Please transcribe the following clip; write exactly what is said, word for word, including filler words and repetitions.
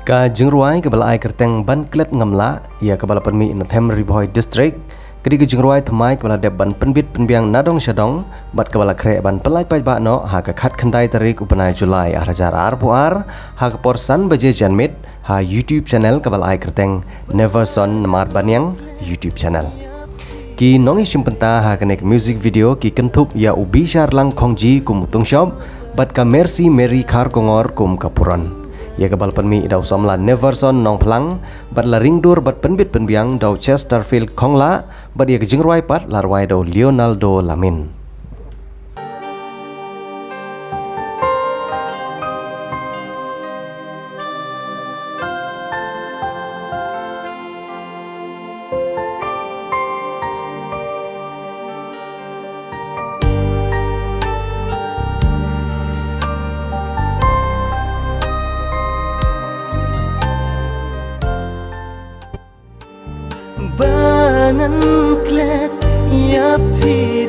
Ka jingrwai kaba la ai kyrteng Ban Klet Ngam Lah, ïa kaba la pynmih na Them Ri Bhoi District, ka dei ka jingrwai thymmai kaba la dep ban pynbit pynbiang na dong sha dong, bad kaba la khreh ban pynlait paidbah noh ha ka khatkhyndai tarik u bnai July ar hajar arphew ar, ha ka por san baje janmiet, ha YouTube channel kaba la ai kyrteng Neverson Namar Baniang YouTube channel. Ki nongïashim bynta ha kane ka music video ki kynthup ïa u Bishar Langkhongji kum u Tungshop, bad ka Mercy Mary Kharkongor kum ka Puron. Ïa kaba la pynmih da u samla Neverson Nongphlang, bad la ringdur bad pynbit pynbiang da u Chesterfield Khonglah, bad ïa ka jingrwai pat la rwai da u Leonardo Lamin. Ba ngan klet ïa phi